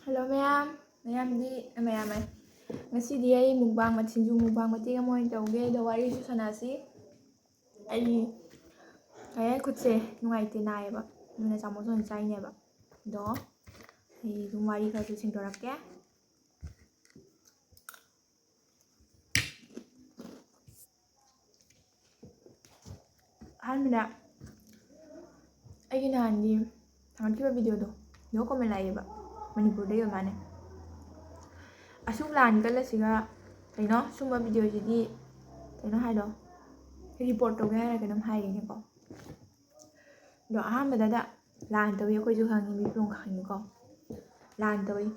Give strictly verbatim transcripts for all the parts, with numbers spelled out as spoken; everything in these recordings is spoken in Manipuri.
ꯍꯜꯂꯣ ꯃꯌꯥꯝ, ꯃꯌꯥꯝꯗꯤ, ꯃꯌꯥꯝ ꯑꯩ, ꯉꯁꯤꯗꯤ ꯑꯩ ꯃꯨꯛꯕꯥꯡ, ꯁꯤꯡꯖꯨ ꯃꯨꯛꯕꯥꯡ ꯃꯇꯦꯛ ꯑꯃ ꯑꯣꯏꯅ ꯇꯧꯒꯦ, ꯑꯗꯣ ꯋꯥꯔꯤꯁꯨ ꯁꯥꯟꯅꯁꯤ꯫ ꯑꯩ ꯉꯁꯥꯏ ꯈꯨꯠꯁꯦ ꯅꯨꯡꯉꯥꯏꯇꯦ, ꯅꯥꯏꯌꯦꯕ, ꯑꯗꯨꯅ ꯆꯥꯃꯁ ꯑꯣꯏꯅ ꯆꯥꯏꯅꯦꯕ꯫ ꯑꯗꯣ ꯑꯩ ꯑꯗꯨꯝ ꯋꯥꯔꯤ ꯈꯔꯁꯨ ꯁꯦꯡꯗꯣꯔꯛꯀꯦ꯫ ꯑꯍꯥꯟꯕꯗ ꯑꯩꯒꯤ ꯅꯍꯥꯟꯒꯤ ꯊꯥꯒꯠꯈꯤꯕ videoꯗꯣ, no comment ꯂꯥꯛꯑꯦꯕ, ꯃꯅꯤꯄꯨꯔꯗ ꯌꯣꯟ ꯃꯥꯅꯦ꯫ ꯑꯁꯨꯛ ꯂꯥꯟ ꯀꯜꯂꯁꯤꯒ ꯀꯩꯅꯣ ꯁꯨꯝꯕ videoꯁꯤꯗꯤ ꯀꯩꯅꯣ ꯍꯥꯏꯗꯣ, report ꯇꯧꯒꯦ ꯍꯥꯏꯔ ꯀꯩꯅꯣꯝ ꯍꯥꯏꯔꯤꯅꯦꯀꯣ꯫ ꯑꯗꯣ ꯑꯍꯥꯟꯕꯗꯗ ꯂꯥꯟ ꯇꯧꯏ ꯑꯩꯈꯣꯏꯁꯨ ꯈꯪꯉꯤ, ꯃꯤꯄꯨꯝ ꯈꯪꯉꯤꯀꯣ꯫ ꯂꯥꯟ ꯇꯧꯏ,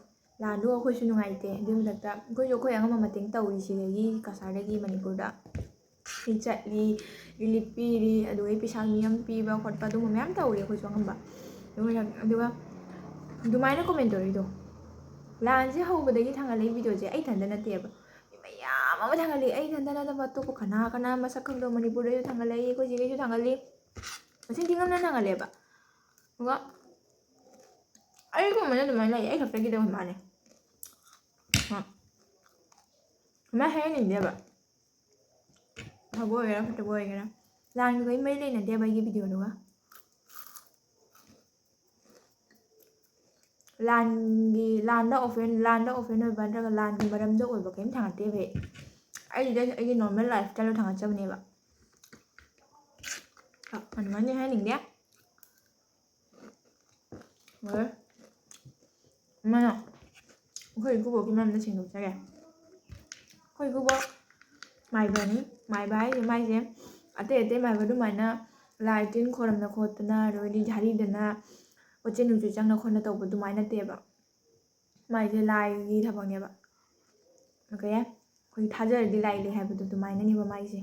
ꯂꯥꯟꯗꯣ ꯑꯩꯈꯣꯏꯁꯨ ꯅꯨꯡꯉꯥꯏꯇꯦ꯫ ꯑꯗꯨꯒꯤ ꯃꯊꯛꯇ ꯑꯩꯈꯣꯏꯁꯨ ꯑꯩꯈꯣꯏ ꯑꯉꯝꯕ ꯃꯇꯦꯡ ꯇꯧꯔꯤ, ꯁꯤꯗꯒꯤ ꯀꯁꯥꯔꯗꯒꯤ ꯃꯅꯤꯄꯨꯔꯗ ꯃꯤ ꯆꯠꯂꯤ, relief ꯄꯤꯔꯤ, ꯑꯗꯨꯗꯒꯤ ꯄꯩꯁꯥ ꯃꯤ ꯑꯃ ꯄꯤꯕ ꯈꯣꯠꯄ ꯑꯗꯨꯒꯨꯝꯕ ꯃꯌꯥꯝ ꯇꯧꯔꯤ ꯑꯩꯈꯣꯏꯁꯨ ꯑꯉꯝꯕ꯫ ꯑꯗꯨꯒ, ꯑꯗꯨꯒ ꯑꯗꯨꯃꯥꯏꯅ comment ꯇꯧꯔꯤꯗꯣ, ꯂꯥꯟꯁꯦ ꯍꯧꯕꯗꯒꯤ ꯊꯥꯡꯒꯠꯂꯛꯏ videoꯁꯦ ꯑꯩ ꯏꯊꯟꯇ ꯅꯠꯇꯦꯕ, ꯃꯤ ꯃꯌꯥꯝ ꯑꯃ ꯊꯥꯡꯒꯠꯂꯤ꯫ ꯑꯩ ꯏꯊꯟꯇ ꯅꯠꯇꯕ ꯑꯇꯣꯞꯄ ꯀꯅꯥ ꯀꯅꯥ ꯃꯁꯛ ꯈꯪꯗꯕ ꯃꯅꯤꯄꯨꯔꯗꯁꯨ ꯊꯥꯡꯒꯠꯂꯛꯏ, ꯑꯩꯈꯣꯏ ꯁꯤꯒꯩꯁꯨ ꯊꯥꯡꯒꯠꯂꯤ, ꯃꯁꯤꯡ ꯊꯤꯉꯝꯗꯅ ꯊꯥꯡꯒꯠꯂꯦꯕ꯫ ꯑꯗꯨꯒ ꯑꯩꯒꯨꯝꯕꯅ ꯑꯗꯨꯃꯥꯏꯅ ꯂꯩ, ꯑꯩ ꯈꯛꯇꯒꯤꯗ ꯑꯣꯏ ꯃꯥꯜꯂꯦ꯫ ꯑ, ꯑꯗꯨꯃꯥꯏꯅ ꯍꯥꯏꯍꯟꯅꯤꯡꯗꯦꯕ꯫ ꯑꯐꯕ ꯑꯣꯏꯒꯦꯔꯥ ꯐꯠꯇꯕ ꯑꯣꯏꯒꯦꯔꯥ, ꯂꯥꯟꯒ ꯀꯔꯤꯝ ꯃꯔꯤ ꯂꯩꯅꯗꯦꯕ ꯑꯩꯒꯤ videoꯗꯨꯒ꯫ ꯂꯥꯟꯒꯤ, ꯂꯥꯟꯗ offend, ꯂꯥꯟꯗ offend ꯑꯣꯏꯕ ꯅꯠꯇ꯭ꯔꯒ ꯂꯥꯟꯒꯤ ꯃꯔꯝꯗ ꯑꯣꯏꯕ ꯀꯔꯤꯝ ꯊꯥꯡꯒꯠꯇꯦꯕ ꯑꯩ꯫ ꯑꯩꯒꯤꯗꯤ ꯑꯩꯒꯤ normal lifestyleꯗꯣ ꯊꯥꯡꯒꯠꯆꯕꯅꯦꯕ꯫ ꯑ, ꯑꯗꯨꯃꯥꯏꯅ ꯍꯥꯏꯍꯟꯅꯤꯡꯗꯦ꯫ ꯂꯣꯏꯔꯦ꯫ ꯑꯃꯅ ꯑꯩꯈꯣꯏ ꯏꯀꯨꯕꯣꯛꯀꯤ ꯃꯔꯝꯗ ꯁꯦꯡꯗꯣꯛꯆꯒꯦ꯫ ꯑꯩꯈꯣꯏ ꯏꯀꯨꯕꯣꯛ ꯃꯥꯏꯕꯅꯤ꯫ ꯃꯥꯏꯕ ꯍꯥꯏꯁꯦ ꯃꯥꯏꯁꯦ ꯑꯇꯩ ꯑꯇꯩ ꯃꯥꯏꯕ ꯑꯗꯨꯃꯥꯏꯅ ꯂꯥꯏ ꯇꯤꯟ ꯈꯣꯏꯔꯝꯗ ꯈꯣꯠꯇꯅ, ꯑꯗꯩꯗꯤ ꯍꯔꯤꯗꯅ ꯄꯣꯠꯆꯩ ꯅꯨꯡꯆꯩ ꯆꯪꯅ ꯈꯣꯠꯅ ꯇꯧꯕ ꯑꯗꯨꯃꯥꯏꯅ ꯅꯠꯇꯦꯕ꯫ ꯃꯥꯏꯁꯦ ꯂꯥꯏꯒꯤ ꯊꯕꯛꯅꯦꯕ꯫ ꯀꯩ ꯍꯥꯏ? ꯑꯩꯈꯣꯏ ꯊꯥꯖꯔꯗꯤ ꯂꯥꯏ ꯂꯩ ꯍꯥꯏꯕꯗꯣ ꯑꯗꯨꯃꯥꯏꯅꯅꯦꯕ ꯃꯥꯏꯁꯦ꯫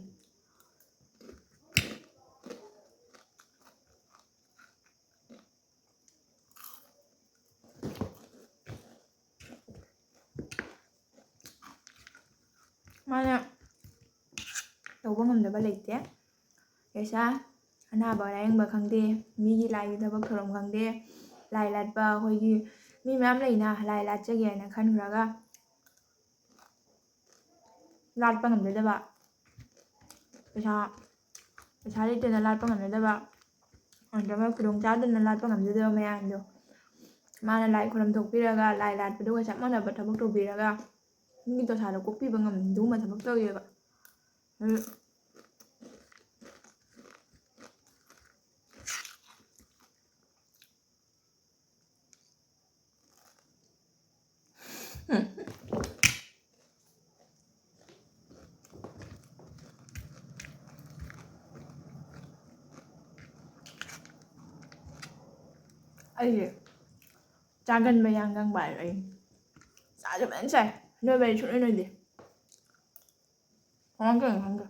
ꯃꯥꯅ ꯇꯧꯕ ꯉꯝꯗꯕ ꯂꯩꯇꯦ꯫ ꯄꯩꯁꯥ, ꯑꯅꯥꯕ ꯂꯥꯏꯌꯦꯡꯕ ꯈꯪꯗꯦ, ꯃꯤꯒꯤ ꯂꯥꯏꯒꯤ ꯊꯕꯛ ꯊꯧꯔꯝ ꯈꯪꯗꯦ, ꯂꯥꯏ ꯂꯥꯠꯄ, ꯑꯩꯈꯣꯏꯒꯤ ꯃꯤ ꯃꯌꯥꯝ ꯂꯩꯅ ꯂꯥꯏ ꯂꯥꯠꯆꯒꯦꯅ ꯈꯟꯈ꯭ꯔꯒ ꯂꯥꯠꯄ ꯉꯝꯖꯗꯕ, ꯄꯩꯁꯥ ꯄꯩꯁꯥ ꯂꯩꯇꯅ ꯂꯥꯠꯄ ꯉꯝꯖꯗꯕ, ꯅꯠꯇ꯭ꯔꯒ ꯈꯨꯗꯣꯡ ꯆꯥꯗꯅ ꯂꯥꯠꯄ ꯉꯝꯖꯗꯕ ꯃꯌꯥꯝꯗꯣ ꯃꯥꯅ ꯂꯥꯏ ꯈꯨꯔꯨꯝ ꯊꯣꯛꯄꯤꯔꯒ ꯂꯥꯏ ꯂꯥꯠꯄꯗꯨꯒ ꯆꯞ ꯃꯥꯟꯅꯕ ꯊꯕꯛ ꯇꯧꯕꯤꯔꯒ ꯃꯤꯒꯤ ꯗꯣꯁꯥꯗꯣ ꯀꯣꯛꯄꯤꯕ ꯉꯝ ꯑꯗꯨꯒꯨꯝꯕ ꯊꯕꯛ ꯇꯧꯋꯦꯕ꯫ ꯑꯗꯨ ꯑꯩꯁꯦ ꯆꯥꯒꯟꯕ ꯌꯥꯡꯒꯪꯕ ꯍꯥꯏꯕ ꯑꯩ ꯆꯥꯁꯦ ꯐꯖꯅ ꯆꯥꯏ꯫ ꯅꯣꯏꯕ ꯑꯩ ꯁꯨꯡꯅꯣꯏ ꯅꯣꯏꯗꯦ꯫ ꯀꯃꯥꯏꯅ ꯇꯧꯔꯤꯅꯣ ꯈꯪꯗꯦ꯫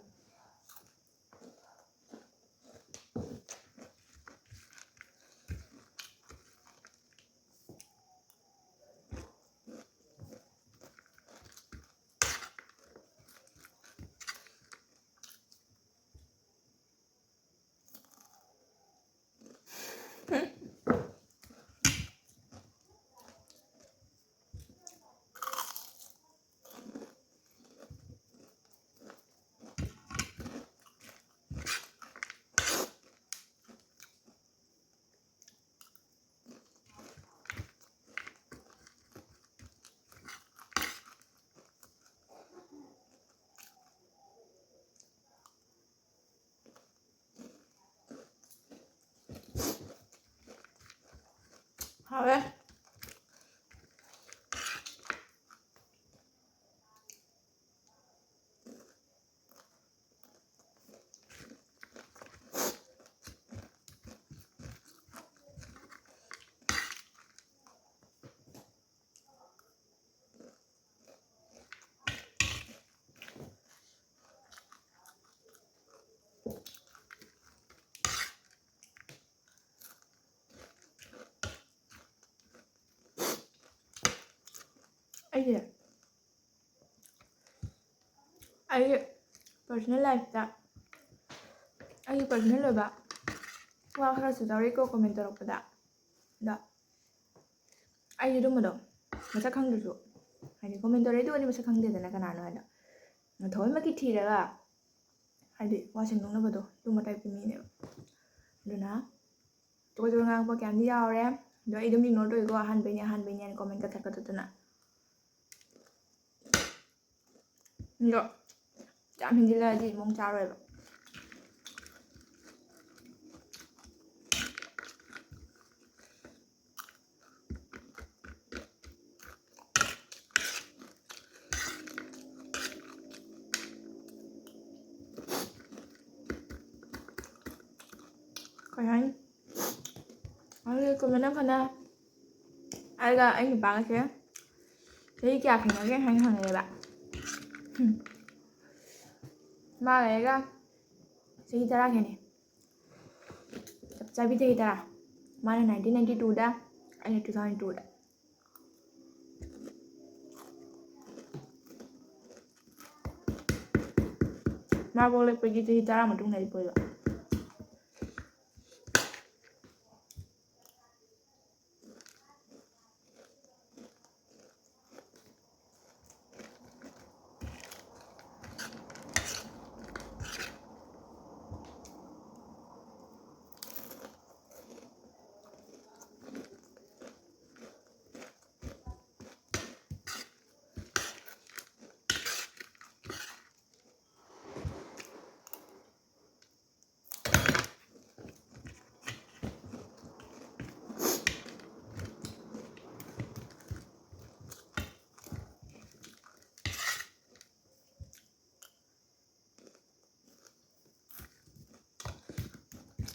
ꯍꯥꯎꯋꯦ꯫ ꯑꯩꯁꯦ ꯑꯩꯒꯤ personal lifeꯇ ꯑꯩꯒꯤ personal ꯑꯣꯏꯕ ꯋꯥ ꯈꯔꯁꯨ ꯇꯧꯔꯛꯏꯀꯣ comment ꯇꯧꯔꯛꯄꯗ꯫ ꯑꯗꯣ ꯑꯩꯗꯤ ꯑꯗꯨꯝꯕꯗꯣ ꯃꯁꯛ ꯈꯪꯗ꯭ꯔꯁꯨ, ꯍꯥꯏꯗꯤ comment ꯇꯧꯔꯛꯏꯗꯨꯒꯗꯤ ꯃꯁꯛ ꯈꯪꯗꯦꯗꯅ ꯀꯅꯥꯅꯣ ꯍꯥꯏꯗꯣ, ꯊꯑꯣꯏꯃꯛꯀꯤ ꯊꯤꯔꯒ ꯍꯥꯏꯗꯤ ꯋꯥ ꯁꯦꯝꯗꯣꯛꯅꯕꯗꯣ ꯑꯗꯨꯝꯕ type ꯀꯤ ꯃꯤꯅꯦꯕ꯫ ꯑꯗꯨꯅ ꯇꯣꯏ ꯇꯣꯏ ꯉꯥꯡꯕ ꯀꯌꯥꯝꯗꯤ ꯌꯥꯎꯔꯦ, ꯑꯗꯣ ꯑꯩ ꯑꯗꯨꯝ ignore ꯇꯧꯏꯀꯣ, ꯑꯍꯥꯟꯕꯩꯅꯦ ꯑꯍꯥꯟꯕꯩꯅꯦ ꯍꯥꯏꯅ comment ꯀꯛꯊꯠ ꯀꯛꯊꯠꯇꯅ꯫ ꯑꯗꯣ ꯌꯥꯝ ꯍꯦꯟꯖꯤꯜꯂꯛꯑꯗꯤ ꯃꯑꯣꯡ ꯆꯥꯔꯣꯏꯕ꯫ ꯀꯩ ꯍꯥꯏꯅꯤ? ꯑꯗꯨꯒꯤ comment ꯑꯃꯅ ꯑꯩꯒ ꯑꯩ ꯅꯨꯄꯥꯒꯁꯦ ꯆꯍꯤ ꯀꯌꯥ ꯈꯦꯠꯅꯒꯦ ꯍꯥꯏꯅ ꯍꯪꯉꯦꯕ꯫ ꯃꯥꯒ ꯑꯩꯒ ꯆꯍꯤ ꯇꯔꯥ ꯈꯦꯠꯅꯩ꯫ ꯆꯞ ꯆꯥꯕꯤ ꯆꯍꯤ ꯇꯔꯥ꯫ ꯃꯥꯅ nineteen ninety twoꯗ, ꯑꯩꯅ two thousand twoꯗ꯫ ꯃꯥ ꯄꯣꯛꯂꯛꯄꯒꯤ ꯆꯍꯤ ꯇꯔꯥ ꯃꯇꯨꯡꯗ ꯑꯩ ꯄꯣꯛꯏꯕ꯫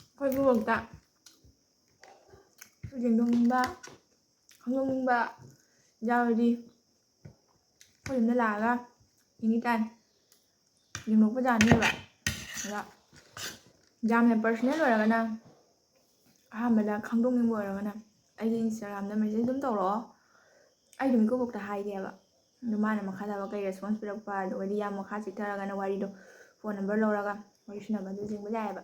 ꯑꯩꯈꯣꯏ ꯏꯀꯨꯕꯣꯛꯇ ꯌꯦꯡꯅꯤꯡꯕ, ꯈꯪꯗꯣꯛꯅꯤꯡꯕ ꯌꯥꯎꯔꯗꯤ ꯑꯩꯈꯣꯏ ꯌꯨꯝꯗ ꯂꯥꯛꯑꯒ any time ꯌꯦꯡꯊꯣꯛꯄ ꯌꯥꯅꯤꯕ꯫ ꯑꯗ ꯌꯥꯝꯅ personal ꯑꯣꯏꯔꯒꯅ, ꯑꯍꯥꯟꯕꯗ ꯈꯪꯗꯣꯛꯅꯤꯡꯕ ꯑꯣꯏꯔꯒꯅ ꯑꯩꯒꯤ Instagramꯗ message ꯑꯗꯨꯝ ꯇꯧꯔꯛꯑꯣ꯫ ꯑꯩ ꯑꯗꯨꯝ ꯏꯀꯨꯕꯣꯛꯇ ꯍꯥꯏꯒꯦꯕ꯫ ꯑꯗꯨ ꯃꯥꯅ ꯃꯈꯥ ꯇꯥꯕ ꯀꯩ response ꯄꯤꯔꯛꯄ, ꯑꯗꯨꯒꯗꯤ ꯌꯥꯝ ꯃꯈꯥ ꯆꯤꯠꯊꯔꯒꯅ ꯋꯥꯔꯤꯗꯣ phone number ꯂꯧꯔꯒ ꯋꯥꯔꯤ ꯁꯥꯟꯅꯕ ꯑꯗꯨ ꯌꯦꯡꯕ ꯌꯥꯏꯑꯕ꯫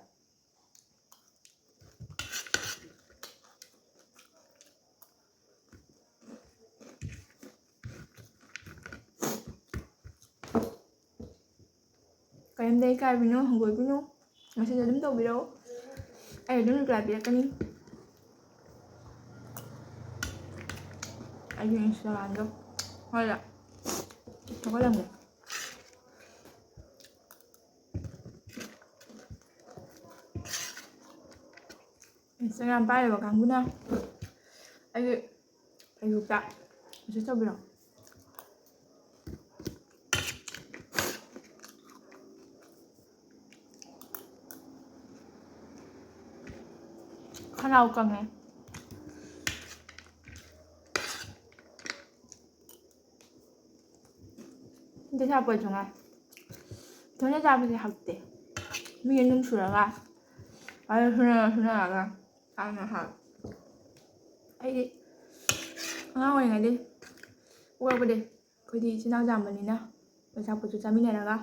ꯀꯔꯤꯝꯇ ꯏꯀꯥꯏꯕꯤꯅꯨ, ꯍꯪꯒꯣꯏꯕꯤꯅꯨ꯫ ꯃꯁꯤꯗ ꯑꯗꯨꯝ ꯇꯧꯕꯤꯔꯛꯎ꯫ ꯑꯩ ꯑꯗꯨꯝ ꯔꯤꯄ꯭ꯂꯥꯏ ꯄꯤꯔꯛꯀꯅꯤ꯫ ꯑꯩꯒꯤ ꯏꯟꯁꯇꯥꯒ꯭ꯔꯥꯝꯗꯣ ꯍꯣꯏ ꯊꯥꯒꯠꯂꯝꯒꯦ꯫ ꯏꯟꯁꯇꯥꯒ꯭ꯔꯥꯝ ꯄꯥꯏꯗꯕ ꯀꯥꯡꯕꯨꯅ ꯑꯩꯒꯤ ꯐꯦꯁꯕꯨꯛꯇ ꯃꯦꯁꯦꯖ ꯇꯧꯕꯤꯔꯛꯑꯣ꯫ ꯈꯅꯥꯎ ꯀꯪꯉꯦ꯫ ꯏꯊꯟꯇ ꯆꯥꯄꯣꯠꯁꯨ ꯉꯥꯏ꯫ ꯏꯊꯟꯇ ꯆꯥꯕꯁꯦ ꯍꯥꯎꯇꯦ꯫ ꯃꯤ ꯑꯅꯤ ꯁꯨꯔꯒ ꯑꯗꯨ ꯁꯨꯅꯔ ꯁꯨꯅꯔꯒ ꯆꯥꯕꯅ ꯍꯥꯎꯋꯦ꯫ ꯑꯩꯗꯤ ꯑꯉꯥꯡ ꯑꯣꯏꯔꯤꯉꯩꯗꯤ ꯄꯣꯛꯂꯛꯄꯗꯤ ꯑꯩꯈꯣꯏꯗꯤ ꯏꯆꯤꯟ ꯏꯅꯥꯎ ꯌꯥꯝꯕꯅꯤꯅ ꯑꯆꯥꯄꯣꯠꯁꯨ ꯆꯥꯃꯤꯟꯅꯔꯒ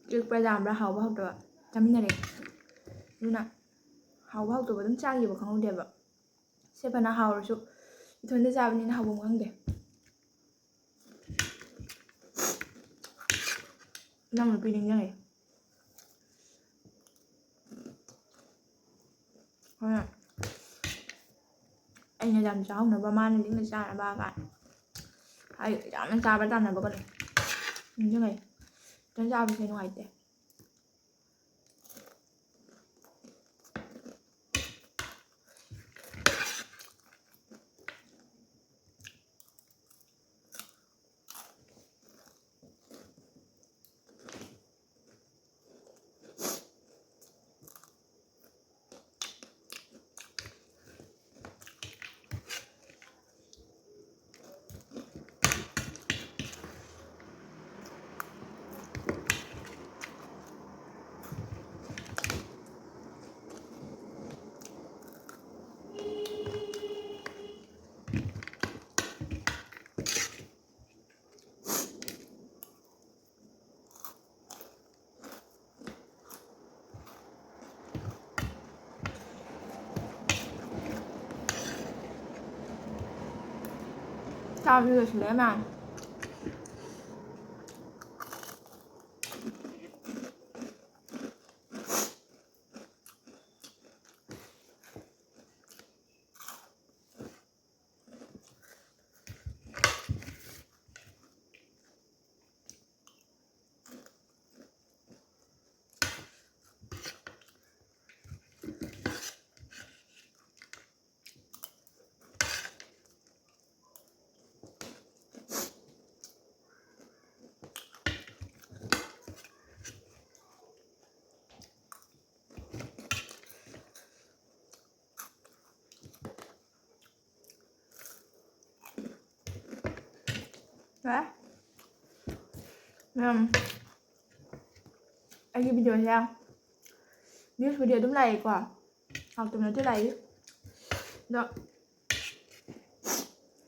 ꯄꯤꯛꯄ꯭ꯔꯥ ꯌꯥꯝꯕ꯭ꯔꯥ ꯍꯥꯎꯕ ꯍꯥꯎꯇꯕ ꯆꯥꯃꯤꯟꯅꯔꯛꯑꯦ꯫ ꯑꯗꯨꯅ ꯍꯥꯎꯕ ꯍꯥꯎꯇꯕ ꯑꯗꯨꯝ ꯆꯥꯈꯤꯕ ꯈꯪꯍꯧꯗꯦꯕ꯫ ꯁꯦ ꯐꯅ ꯍꯥꯎꯔꯁꯨ ꯏꯊꯟꯗ ꯆꯥꯕꯅꯤꯅ ꯍꯥꯎꯐꯝ ꯈꯪꯗꯦ꯫ ꯅꯪ ꯅꯨꯄꯤ ꯅꯤꯡꯁꯤꯡꯉꯦ꯫ ꯍꯣꯏ꯫ ꯑꯩꯅ ꯌꯥꯝ ꯆꯥꯍꯧꯅꯕ ꯃꯥꯅ ꯂꯤꯛꯅ ꯆꯥꯅꯕ ꯀꯥꯏꯅ꯫ ꯑꯩ ꯌꯥꯝꯅ ꯆꯥꯕ ꯇꯥꯟꯅꯕꯒꯅꯤ꯫ ꯅꯤꯡꯁꯤꯡꯉꯦ꯫ ꯏꯊꯟ ꯆꯥꯕꯁꯦ ꯅꯨꯡꯉꯥꯏꯇꯦ꯫ ꯆꯥꯕꯁꯨ ꯂꯣꯏꯁꯤꯜꯂꯦ ꯃꯌꯥꯝ꯫ ꯂꯣꯏꯔꯦ꯫ ꯃꯌꯥꯝ, ꯑꯩꯒꯤ videoꯁꯦ viewsꯄꯨꯗꯤ ꯑꯗꯨꯝ ꯂꯥꯛꯏꯀꯣ, ꯍꯥꯎꯇꯕ ꯅꯠꯇꯦ ꯂꯥꯛꯏ꯫ ꯑꯗꯣ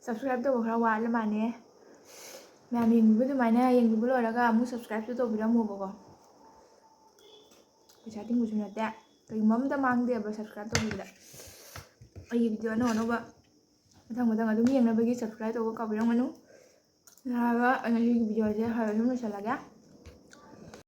subscribe ꯇꯧꯕ ꯈꯔ ꯋꯥꯠꯂ ꯃꯥꯜꯂꯦ꯫ ꯃꯌꯥꯝ ꯌꯦꯡꯕꯤꯕ ꯑꯗꯨꯃꯥꯏꯅ ꯌꯦꯡꯕꯤꯕ ꯂꯣꯏꯔꯒ ꯑꯃꯨꯛ subscribeꯁꯨ ꯇꯧꯕꯤꯔꯝꯃꯣꯕꯀꯣ꯫ ꯄꯩꯁꯥ ꯇꯤꯡꯕꯁꯨ ꯅꯠꯇꯦ, ꯀꯔꯤꯒꯨꯝꯕ ꯑꯝꯇ ꯃꯥꯡꯗꯦꯕ subscribe ꯇꯧꯕꯤꯕꯗ꯫ ꯑꯩꯒꯤ video ꯑꯅꯧ ꯑꯅꯧꯕ ꯃꯊꯪ ꯃꯊꯪ ꯑꯗꯨꯝ ꯌꯦꯡꯅꯕꯒꯤ subscribe ꯇꯧꯕ ꯀꯥꯎꯕꯤꯔꯝꯒꯅꯨ꯫ ꯌꯥꯔꯒ ꯉꯁꯤꯒꯤ videoꯁꯦ ꯁ꯭ꯋꯥꯏꯗ ꯁꯨꯝ ꯂꯣꯏꯁꯤꯜꯂꯒꯦ꯫